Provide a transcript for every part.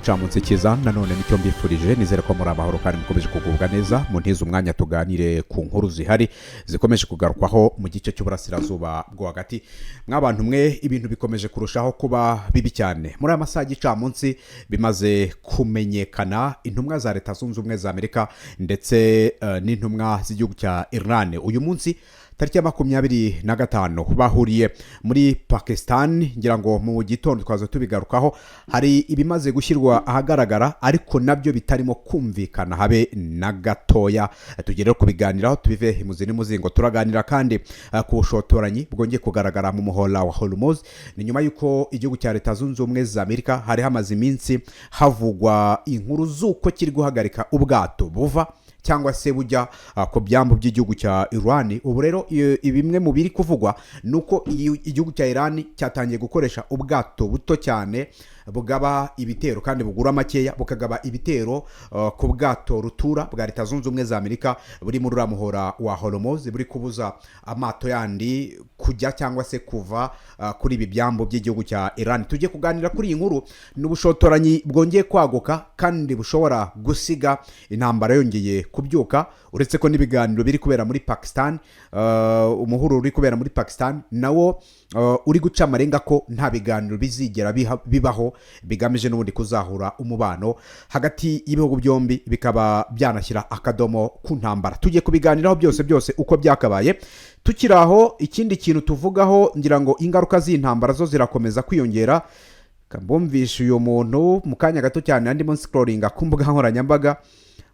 Igicamunsi cyiza nanone nicyo mbifurije. Nizere ko muri amahoro kandi mukomeje kugubwa neza. Mu ntize umwanya tuganire ku nkuru zihari zikomeje kugarukwaho mu gice cy'uburasirazuba bwo hagati. Mw'abantu mwe, ibintu bikomeje kurushaho kuba bibi cyane. Muri aya masaha y'igicamunsi bimaze kumenyekana, intumwa za Leta Zunze Ubumwe za Amerika ndetse n'intumwa z'igihugu cya Iran, uyu munsi tariki ya 25 bahuriye muri Pakistan. Ngira ngo mu gitondo twaza tubigarukaho. Hari ibimaze gushyirwa ahagaragara ariko nabyo bitarimo kumvikana habe na gatoya. Tugere kubiganiraho, tubive imuzi n'umuzingo. Turaganira kandi ku bushotoranyi bwongeye kugaragara mu muhora wa Hormuz. Ni nyuma y'uko igihugu cya Leta Zunze Ubumwe za Amerika hari hamaze iminsi havugwa inkuru z'uko kiri guhagarika ubwato buva cyangwa se bujya ku byambu by'igihugu cya Iran. Ubu rero bimwe mu biri kuvugwa ni uko igihugu cya Iran cyatangiye gukoresha ubwato buto cyane bugaba ibitero kandi bugura makeya, bukagaba ibitero ku bwato rutura bwa Leta Zunze Ubumwe za Amerika buri muri uriya muhora wa Hormuz, buri kubuza amato yandi kujya cyangwa se kuva kuri ibi byambu by'igihugu cya Iran. Tujye kuganira kuri iyi nkuru. Ni ubushotoranyi bwongeye kwaguka kandi bushobora gusiga intambara yongeye kubyuka, uretse ko n'ibiganiro biri kubera muri Pakistan, umuhuro uri kubera muri Pakistan nawo uri guca amarenga ko nta biganiro bizigera bibaho bigamije n'ubundi kuzahura umubano hagati y'ibihugu byombi, bikaba byanashyira akadomo ku ntambara. Tugiye kubiganiraho byose byose uko byakabaye. Tukiri aho, ikindi kintu tuvugaho, ngira ngo ingaruka z'intambara zo zirakomeza kwiyongera. Mbumvisha uyu muntu mu kanya gato cyane andimo scrollinga ku mbuga nkoranyambaga,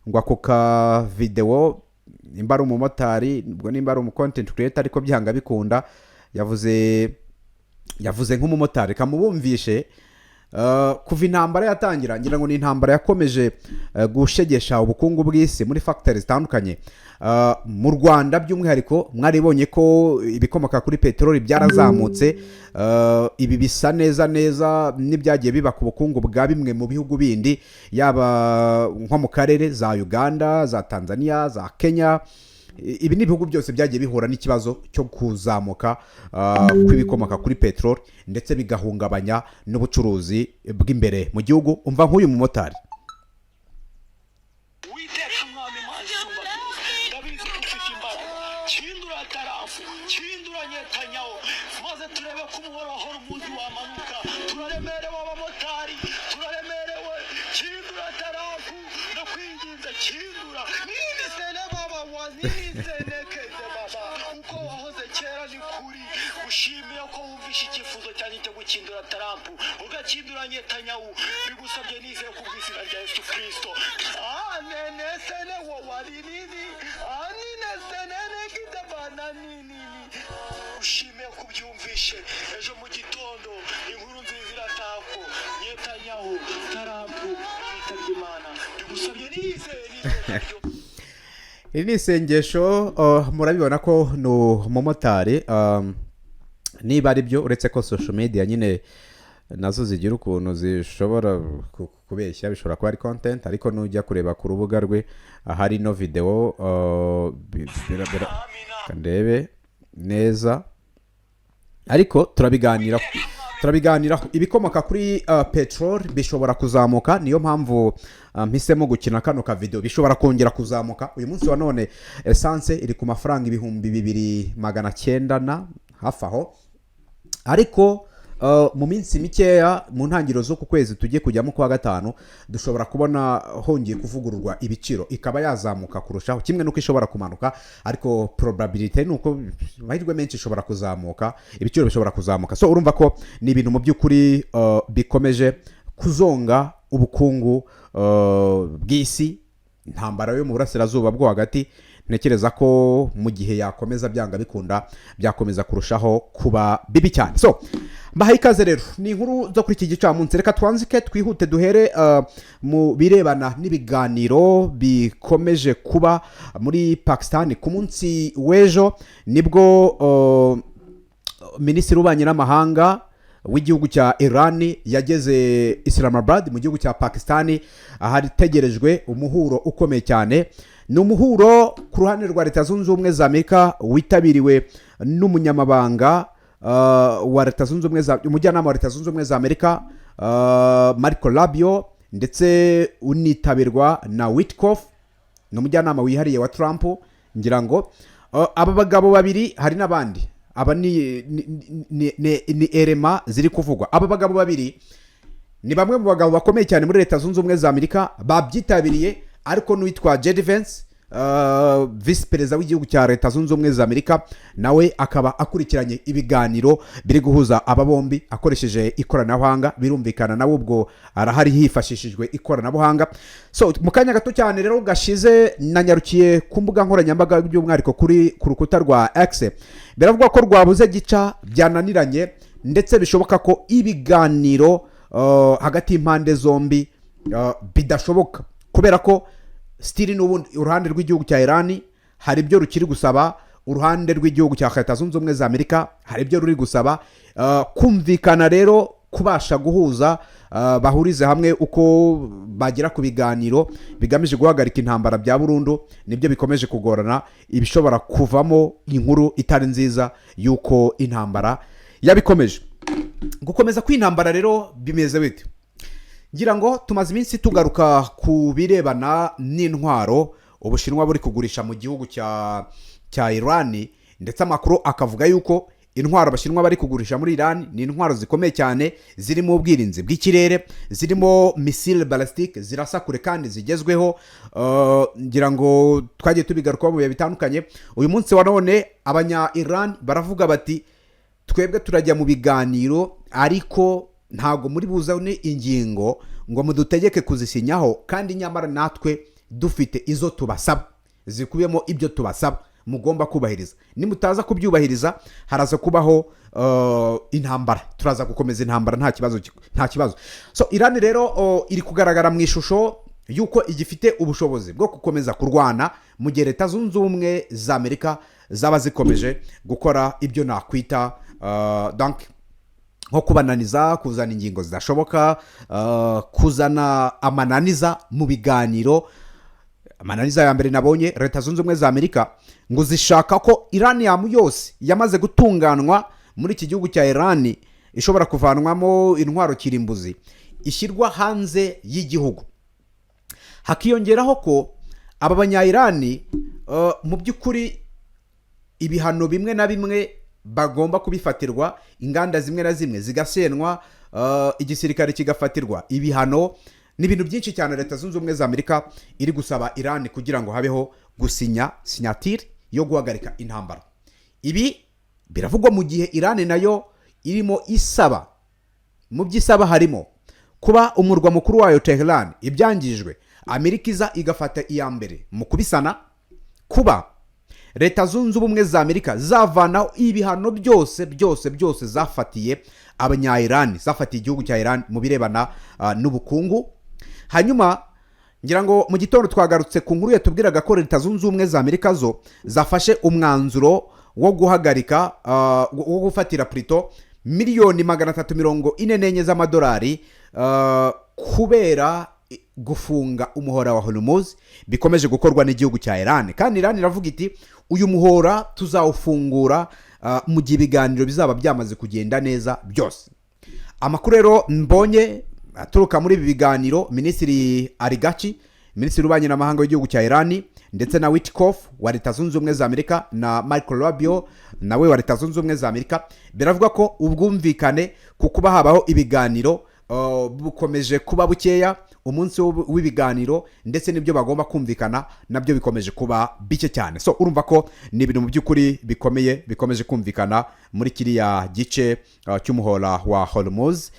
ngo ako ka videwo, nimba ari umumotari, ubwo nimba ari umu content creator, ariko byanga bikunda yavuze nk'umumotari. Kamubumvishe. Kuva intambara yatangira, ngira ngo ni intambara yakomeje gushegesha ubukungu bw'isi muri factors zitandukanye. Mu Rwanda by'umwihariko, mwaribonye ko ibikomoka kuri peteroli byarazamutse. Ibi bisa neza neza n'ibyagiye biba ku bukungu bwa bimwe mu bihugu bindi, yaba nko mu karere, za Uganda, za Tanzania, za Kenya. Ibi ni ibihugu byose byagiye bihura n'ikibazo cyo kuzamuka kw'ibikomoka kuri peteroli, ndetse bigahungabanya n'ubucuruzi bw'imbere mu gihugu. Umva nk'uyu mumotari. Witeka Mwami Imana isumba byose, ndabizi ko ufite imbaraga. Kindura Trump, kindura Netanyahu, maze turebe ko umuhoro wa Hormuz wamanuka. Turaremerewe, abamotari turaremerewe. Kindura Trump, ndakwinginze, kindura nini sene baba wa nini senekeze baba. Uko wahoze kera ni kuri ushimiye ko wumvishe icyifuzo cyanjye cyo gukindura Trump, ugakindura Netanyahu. Bigusabye nizeye ku bw'izina rya Yesu Kristo. Anene sene wo wari nini anine senene kidabana nini. Ushimiye kubyumvishe. Ejo mu gitondo inkuru nziza iratako Netanyahu, Trump yitabye Imana. Bigusabye nizeye nizeye. Iri ni isengesho, murabibona ko ni umumotari, niba ari byo, uretse ko social media nyine nazo zigira ukuntu zishobora kubeshya, bishobora kuba ari content, ariko nujya kureba ku rubuga rwe ahari ino video, Amina. ndebe neza, ariko turabiganiraho, turabiganiraho. Ibikomoka kuri peteroli bishobora kuzamuka, niyo mpamvu mpisemo gukina kano ka video. Bishobora kongera kuzamuka. Uyu munsi wa none essence iri ku mafaranga 2900 na hafi aho, ariko mu minsi mikeya, mu ntangiriro z'uku kwezi tugiye kujyamo kwa gatanu, dushobora kubona hongeye kuvugururwa ibiciro, ikaba yazamuka kurushaho, kimwe n'uko ishobora kumanuka, ariko probability ni uko amahirwe menshi ishobora kuzamuka, ibiciro bishobora kuzamuka. So urumva ko ni ibintu mu by'ukuri bikomeje kuzonga ubukungu bw'isi. Intambara yo mu burasirazuba bwo hagati, ntekereza ko mu gihe yakomeza, byanga bikunda byakomeza kurushaho kuba bibi cyane. So mbahaye ikaze rero, ni inkuru zo kuri iki gicamunsi. Reka twanzike twihute, duhere mu birebana n'ibiganiro bikomeje kuba muri Pakistan. Ku munsi w'ejo nibwo minisitiri w'ububanyi n'amahanga w'igihugu cya Iran yageze Islamabad mu gihugu cya Pakistan, ahategerejwe umuhuro ukomeye cyane. Ni umuhuro ku ruhande rwa Leta Zunze Ubumwe za Amerika witabiriwe n'umunyamabanga wa Leta Zunze Ubumwe za, umujyanama wa Leta Zunze Ubumwe za Amerika, Marco Rubio. Ndetse unitabirwa na Witkoff, ni umujyanama wihariye wa Trump. Ngira ngo aba bagabo babiri, hari n'abandi, aba ni erema ziri kuvugwa. Aba bagabo babiri ni bamwe mu bagabo bakomeye cyane muri Leta Zunze Ubumwe za Amerika babyitabiriye, ariko n'uwitwa JD Vance, visi perezida w'igihugu cya Leta Zunze Ubumwe za Amerika, nawe akaba akurikiranye ibiganiro biri guhuza aba bombi akoresheje ikoranabuhanga. Birumvikana nawe ubwo arahari hifashishijwe ikoranabuhanga. So mu kanya gato cyane rero gashize nanyarukiye ku mbuga nkoranyambaga, by'umwihariko ku rukuta rwa X. Biravugwa ko rwabuze gica, byananiranye, ndetse bishoboka ko ibiganiro hagati y'impande zombi bidashoboka, kubera ko still n'ubundi uruhande rw'igihugu cya Irani hari ibyo rukiri gusaba, uruhande rw'igihugu cya Leta Zunze Ubumwe za Amerika hari ibyo ruri gusaba. Kumvikana rero, kubasha guhuza, bahurize hamwe uko bagera ku biganiro bigamije guhagarika intambara bya burundu, nibyo bikomeje kugorana, ibishobora kuvamo inkuru itari nziza y'uko intambara yabikomeje gukomeza kw'intambara. Rero bimeze bite? Ngira ngo tumaze iminsi tugaruka ku birebana n'intwaro Ubushinwa buri kugurisha mu gihugu cya Irani, ndetse amakuru akavuga yuko intwaro Abashinwa bari kugurisha muri Irani ni intwaro zikomeye cyane, zirimo ubwirinzi bw'ikirere, zirimo missile balistique zirasa kure kandi zigezweho. Ngira ngo twagiye tubigarukaho mu bihe bitandukanye. Uyu munsi wa none abanya Iran baravuga bati: "Twebwe turajya mu biganiro, ariko ntabwo muri buzane ingingo ngo mudutegeke kuzisinyaho, kandi nyamara natwe dufite izo tubasaba zikubiyemo ibyo tubasaba mugomba kubahiriza. Nimutaza kubyubahiriza, haraza kubaho intambara, turaza gukomeza intambara, nta kibazo, nta kibazo." So Irani rero iri kugaragara mu ishusho y'uko igifite ubushobozi bwo gukomeza kurwana mu gihe Leta Zunze Ubumwe za Amerika zaba zikomeje gukora ibyo nakwita donc nko kubananiza, kuzana ingingo zidashoboka, kuzana amananiza mu biganiro. Amananiza ya mbere nabonye, Leta Zunze Ubumwe za Amerika ngo zishaka ko uranium yose yamaze gutunganwa muri iki gihugu cya Irani, ishobora kuvanwamo intwaro kirimbuzi, ishyirwa hanze y'igihugu. Hakiyongeraho ko aba banya-Irani mu by'ukuri ibihano bimwe na bimwe bagomba kubifatirwa, inganda zimwe na zimwe zigasenwa, igisirikare kigafatirwa ibihano. Ni ibintu byinshi cyane Leta Zunze Ubumwe za Amerika iri gusaba Irani kugira ngo habeho gusinya signature yo guhagarika intambara. Ibi biravugwa mu gihe Irani nayo irimo isaba. Mu byo isaba harimo kuba umurwa mukuru wayo Tehran ibyangijwe, Amerika iza igafata iya mbere mu kubisana, kuba Leta Zunze Ubumwe za Amerika zavanaho ibihano byose byose byose zafatiye abanya-Irani, zafatiye igihugu cya Iran mu birebana n'ubukungu. Hanyuma ngira ngo mu gitondo twagarutse ku nkuru yatubwiraga ko Leta Zunze Ubumwe za Amerika zo zafashe umwanzuro wo guhagarika, wo gufatira plutôt miliyoni 344 z'amadolari kubera gufunga umuhora wa Hormuz bikomeje gukorwa n'igihugu cya Iran. Kandi Iran iravuga iti: "Uyu muhora tuzawufungura mu gihe ibiganiro bizaba byamaze kugenda neza byose." Amakuru rero mbonye aturuka muri ibi biganiro, Minisitiri Araghchi, Minisitiri w'Ububanyi n'Amahanga w'igihugu cya Irani, ndetse na Witkoff wa Leta Zunze Ubumwe za Amerika na Marco Rubio nawe wa Leta Zunze Ubumwe za Amerika, biravuga ko ubwumvikane ku kuba habaho ibiganiro bukomeje kuba bukeya. Umunsi w'ibiganiro ndetse n'ibyo bagomba kumvikana nabyo bikomeje kuba bike cyane. So urumva ko ni ibintu mu by'ukuri bikomeye bikomeje kumvikana muri kiriya gice cy'umuhora wa Hormuz,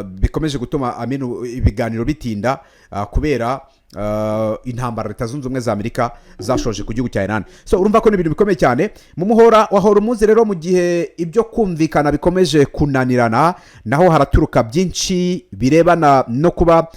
bikomeje gutuma aminu ibiganiro bitinda kubera intambara Leta Zunze Ubumwe za Amerika zashoje ku gihugu cya Iran. So urumva ko ni ibintu bikomeye cyane mu muhora wa Hormuz. Rero mu gihe ibyo kumvikana bikomeje kunanirana, naho haraturuka byinshi birebana no kuba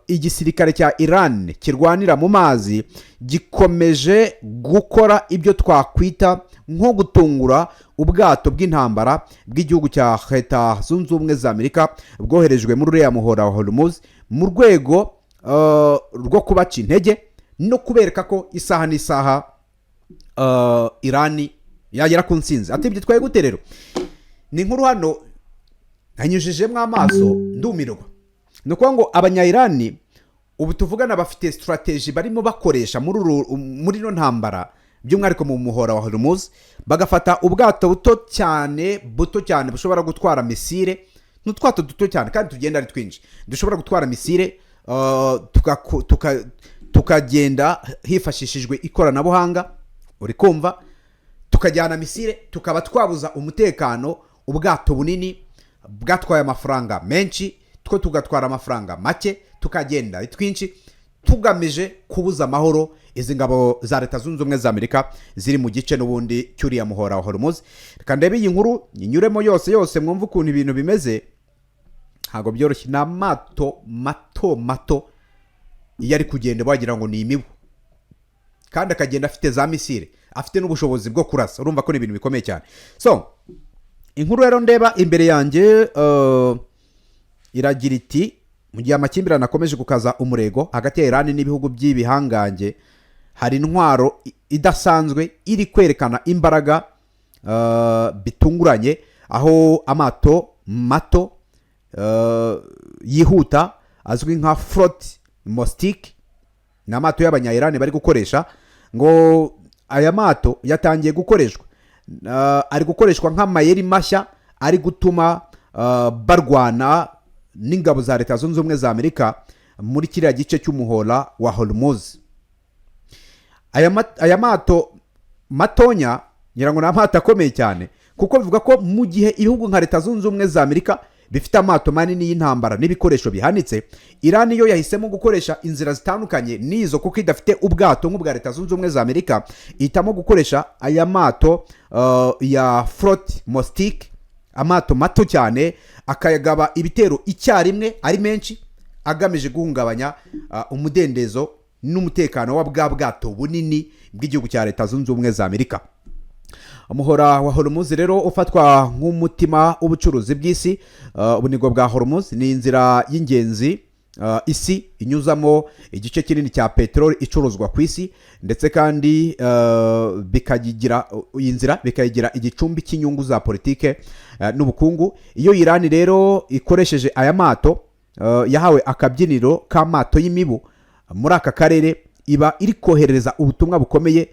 igisirikare cya Iran kirwanira mu mazi gikomeje gukora ibyo twakwita nko gutungura ubwato bw'intambara bw'igihugu cya Leta Zunze Ubumwe za Amerika bwoherejwe muri uriya muhora wa Hormuz, mu rwego rwo kubaca intege no kubereka ko isaha n'isaha Irani yagera ku nsinzi. Ati: "Byitwaye gute?" Rero ni inkuru hano nanyujijemo amaso ndumirwa. Ni ukuvuga ngo Abanyayirani ubu tuvugana bafite strategy barimo bakoresha muri ino ntambara, by'umwihariko mu muhora wa Hormuz, bagafata ubwato buto cyane, buto cyane, bushobora gutwara missile. Ni utwato duto cyane kandi tugenda ari twinshi, dushobora gutwara missile, tukagenda hifashishijwe ikoranabuhanga, uri kumva, tukajyana missile, tukaba twabuza umutekano ubwato bunini bwatwaye amafaranga menshi, two tugatwara amafaranga make, tukagenda ari twinshi, tugamije kubuza amahoro izi ngabo za Leta Zunze Ubumwe za Amerika ziri mu gice n'ubundi cy'uriya muhora wa Hormuz. Reka ndebe iyi nkuru nyinyuremo yose yose, mwumve ukuntu ibintu bimeze. Ntabwo byoroshye. Ni amato mato mato, iyo ari kugenda wagira ngo ni imibu, kandi akagenda afite za missile, afite n'ubushobozi bwo kurasa. Urumva ko ni ibintu bikomeye cyane. So inkuru rero ndeba imbere yanjye iragira iti: "Mu gihe amakimbirane akomeje gukaza umurego hagati ya Iran n'ibihugu by'ibihangange, hari intwaro idasanzwe iri kwerekana imbaraga bitunguranye, aho amato mato yihuta azwi nka Float Mostic." Ni amato y'Abanyayirani bari gukoresha. Ngo aya mato yatangiye gukoreshwa, ari gukoreshwa nk'amayeri mashya ari gutuma barwana n'ingabo za Leta Zunze Ubumwe za Amerika muri kiriya gice cy'umuhora wa Hormuz. Aya mato matonya ngira ngo ni amato akomeye cyane, kuko bivuga ko mu gihe ibihugu nka Leta Zunze Ubumwe za Amerika bifite amato manini y'intambara n'ibikoresho bihanitse, Irani yo yahisemo gukoresha inzira zitandukanye n'izo, kuko idafite ubwato nk'ubwa Leta Zunze Ubumwe za Amerika. Ihitamo gukoresha aya mato ya Float Mostic, amato mato cyane, akayagaba ibitero icyarimwe ari menshi, agamije guhungabanya umudendezo n'umutekano wa bwa bwato bunini bw'igihugu cya Leta Zunze Ubumwe za Amerika. Umuhora wa Hormuz rero ufatwa nk'umutima w'ubucuruzi bw'isi. Ubunigo bwa Hormuz ni inzira y'ingenzi isi inyuzamo igice kinini cya peteroli icuruzwa ku isi, ndetse kandi bikayigira, iyi nzira bikayigira igicumbi cy'inyungu za politike n'ubukungu. Iyo Irani rero ikoresheje aya mato yahawe akabyiniro k'amato y'imibu muri aka karere, iba iri kohereza ubutumwa bukomeye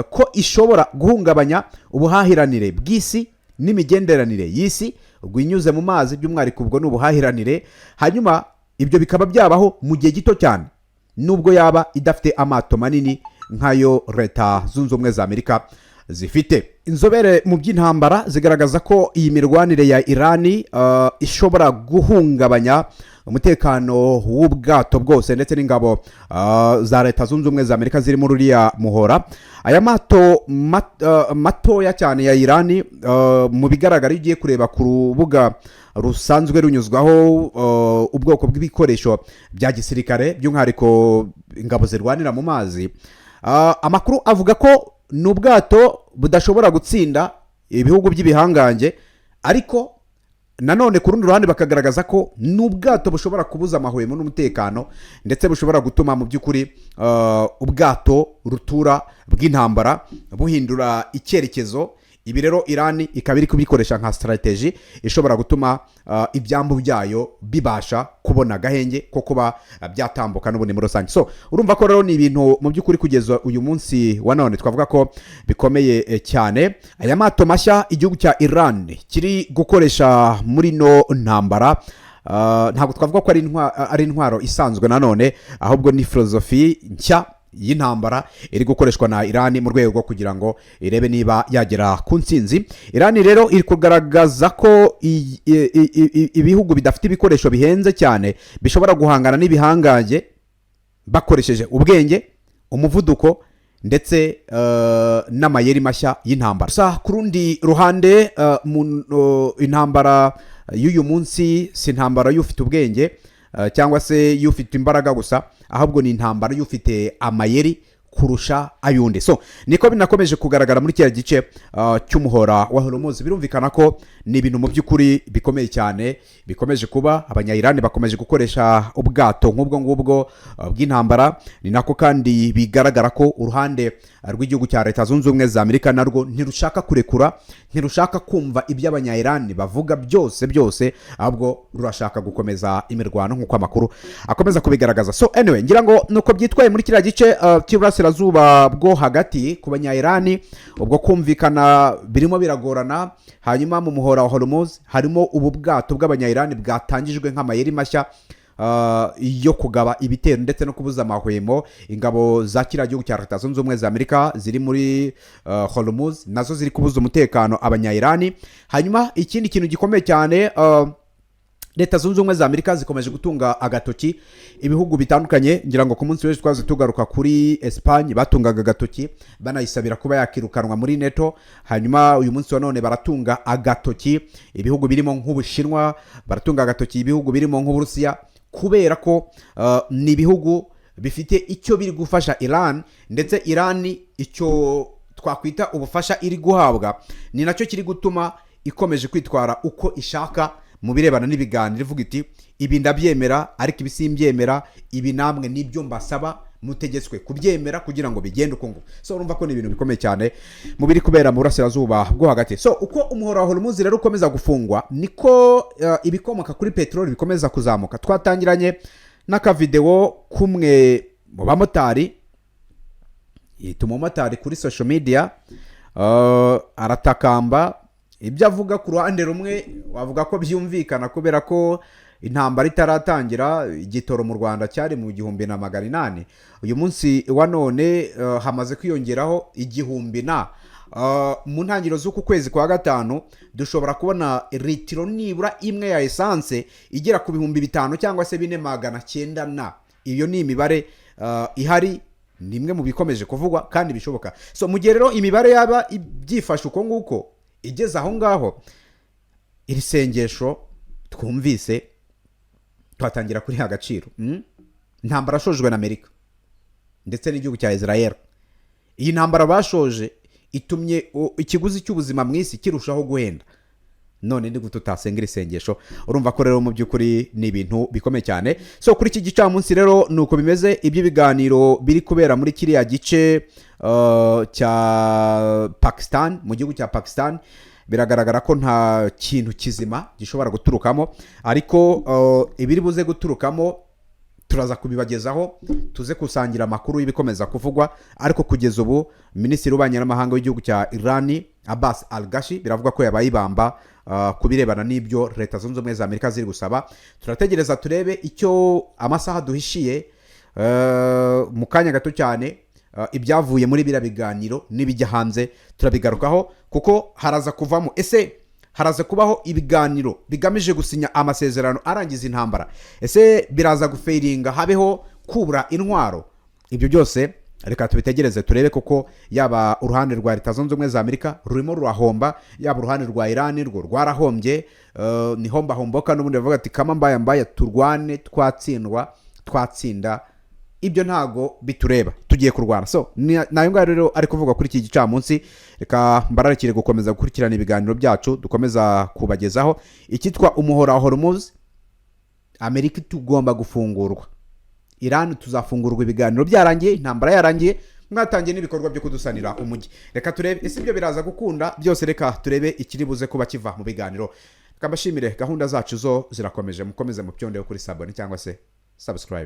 ko ishobora guhungabanya ubuhahiranire bw'isi n'imigenderanire y'isi ubwo inyuze mu mazi, by'umwihariko ubwo ni ubuhahiranire. Hanyuma ibyo bikaba byabaho mu gihe gito cyane, nubwo yaba idafite amato manini nk'ayo Leta Zunze Ubumwe za Amerika zifite. Inzobere mu by'intambara zigaragaza ko iyi mirwanire ya Irani ishobora guhungabanya umutekano w'ubwato bwose ndetse n'ingabo za Leta Zunze Ubumwe za Amerika ziri muri uriya muhora. Aya mato matoya cyane ya Irani, mu bigaragara iyo ugiye kureba ku rubuga rusanzwe runyuzwaho ubwoko bw'ibikoresho bya gisirikare, by'umwihariko ingabo zirwanira mu mazi, amakuru avuga ko ni ubwato budashobora gutsinda ibihugu by'ibihangange, ariko nanone ku rundi ruhande bakagaragaza ko ni ubwato bushobora kubuza amahwemo n'umutekano, ndetse bushobora gutuma mu by'ukuri ubwato rutura bw'intambara buhindura icyerekezo. Ibi rero Irani ikaba iri kubikoresha nka strategy ishobora gutuma ibyambu byayo bibasha kubona agahenge ko kuba byatambuka n'ubundi muri rusange. So urumva ko rero ni ibintu mu by'ukuri kugeza uyu munsi wa none twavuga ko bikomeye cyane. Aya mato mashya igihugu cya Iran kiri gukoresha muri no ntambara, ntabwo twavuga ko ari intwaro isanzwe nanone, ahubwo ni filozofi nshya y'intambara iri gukoreshwa na Irani mu rwego rwo kugira ngo irebe niba yagera ku ntsinzi. Irani rero iri kugaragaza ko ibihugu bidafite ibikoresho bihenze cyane bishobora guhangana n'ibihangange bakoresheje ubwenge, umuvuduko ndetse n'amayeri mashya y'intambara. Gusa ku rundi ruhande, intambara y'uyu munsi si intambara y'ufite ubwenge cyangwa se y'ufite imbaraga gusa, ahubwo ni intambara y'ufite amayeri. Kurusha ayundi. So niko binakomeje kugaragara muri kiriya gice cy'umuhora wa Hormuz. Birumvikana ko ni ibintu mu by'ukuri bikomeye cyane bikomeje kuba. Abanyayirani bakomeje gukoresha ubwato nk'ubwo ngubwo bw'intambara. Ni nako kandi bigaragara ko uruhande rw'igihugu cya Leta Zunze Ubumwe za Amerika narwo ntirushaka kurekura, ntirushaka kumva ibyo Abanyayirani bavuga byose byose, ahubwo rurashaka gukomeza imirwano nk'uko amakuru akomeza kubigaragaza. So anyway, ngira ngo nuko byitwaye muri kiriya gice cy'iburasirazuba bwo hagati ku Banyayirani. Ubwo kumvikana birimo biragorana. Hanyuma mu muhora wa Hormuz harimo ubu bwato bw'Abanyayirani bwatangijwe nk'amayeri mashya yo kugaba ibitero ndetse no kubuza amahwemo ingabo za kiriya gihugu cya Leta Zunze Ubumwe za Amerika ziri muri Hormuz, nazo ziri kubuza umutekano Abanyayirani. Hanyuma ikindi kintu gikomeye cyane, Leta Zunze Ubumwe za Amerika zikomeje gutunga agatoki ibihugu bitandukanye. Ngira ngo ku munsi w'ejo twaze tugaruka kuri Espagne, batungaga agatoki banayisabira kuba yakirukanwa muri NATO. Hanyuma uyu munsi wa none baratunga agatoki ibihugu birimo nk'Ubushinwa, baratunga agatoki ibihugu birimo nk'Uburusiya, kubera ko ni ibihugu bifite icyo biri gufasha Iran, ndetse Iran icyo twakwita ubufasha iri guhabwa ni nacyo kiri gutuma ikomeje kwitwara uko ishaka mu birebana n'ibiganiro, ivuga iti: "Ibi ndabyemera, ariko ibi simbyemera, ibi namwe nibyo mbasaba, mutegetswe kubyemera kugira ngo bigende uko nguko." So urumva ko ni ibintu bikomeye cyane mu biri kubera mu burasirazuba bwo hagati. So uko umuhora wa Hormuz rero ukomeza gufungwa, niko ibikomoka kuri peteroli bikomeza kuzamuka. Twatangiranye n'akavidewo k'umwe mu bamotari, yita umumotari kuri social media, aratakamba. Ibyo avuga ku ruhande rumwe wavuga ko byumvikana, kubera ko intambara itaratangira igitoro mu Rwanda cyari mu 1800. Uyu munsi wa none hamaze kwiyongeraho 1000 na mu ntangiriro z'uku kwezi kwa gatanu dushobora kubona litiro nibura imwe ya esanse igera ku 5000 cyangwa se 4900 na iyo ni imibare ihari, ni imwe mu bikomeje kuvugwa kandi bishoboka. So mu gihe rero imibare yaba byifashe uko nguko igeze aho ngaho, iri sengesho twumvise twatangira kuriha agaciro. Intambara yashojwe na Amerika ndetse n'igihugu cya Israel, iyi ntambara bashoje itumye ikiguzi cy'ubuzima mu isi kirushaho guhenda. None ni gute utasenga iri sengesho? Urumva ko rero mu by'ukuri ni ibintu bikomeye cyane. So kuri iki gicamunsi rero ni uko bimeze iby'ibiganiro biri kubera muri kiriya gice cya Pakistan, mu gihugu cya Pakistan. Biragaragara ko nta kintu kizima gishobora guturukamo, ariko ibiri buze guturukamo turaza kubibagezaho, tuze gusangira amakuru y'ibikomeza kuvugwa. Ariko kugeza ubu minisitiri w'ububanyi n'amahanga w'igihugu cya Irani, Abbas Araghchi, biravuga ko yabaye ibamba ku birebana n'ibyo Leta Zunze Ubumwe za Amerika ziri gusaba. Turategereza turebe icyo amasaha duhishiye mu kanya gato cyane. Ibyavuye muri biriya biganiro n'ibijya hanze turabigarukaho, kuko haraza kuvamo: ese haraza kubaho ibiganiro bigamije gusinya amasezerano arangiza intambara? Ese biraza gufailinga habeho kubura intwaro? Ibyo byose reka tubitegereze turebe, kuko yaba uruhande rwa Leta Zunze Ubumwe za Amerika rurimo rurahomba, yaba uruhande rwa Irani rwo rwarahombye, ni homba homboka. N'ubundi bavuga ati: "Kama mbaya mbaya, turwane, twatsindwa twatsinda, ibyo ntago bitureba, tugiye kurwana." So nayo ngayo rero ari kuvuga kuri iki gicamunsi. Reka mbararikire gukomeza gukurikirana ibiganiro byacu dukomeza kubagezaho. Icyitwa umuhora wa Hormuz, Amerika tugomba gufungurwa, Iran tuzafungurwa ibiganiro byarangiye, intambara yarangiye, mwatangiye n'ibikorwa byo kudusanira umujyi. Reka turebe ese ibyo biraza gukunda byose. Reka turebe ikiri buze kuba kiva mu biganiro. Reka mbashimire, gahunda zacu zo zirakomeje, mukomeze mubyondeho kuri s'abonner cyangwa se subscribe.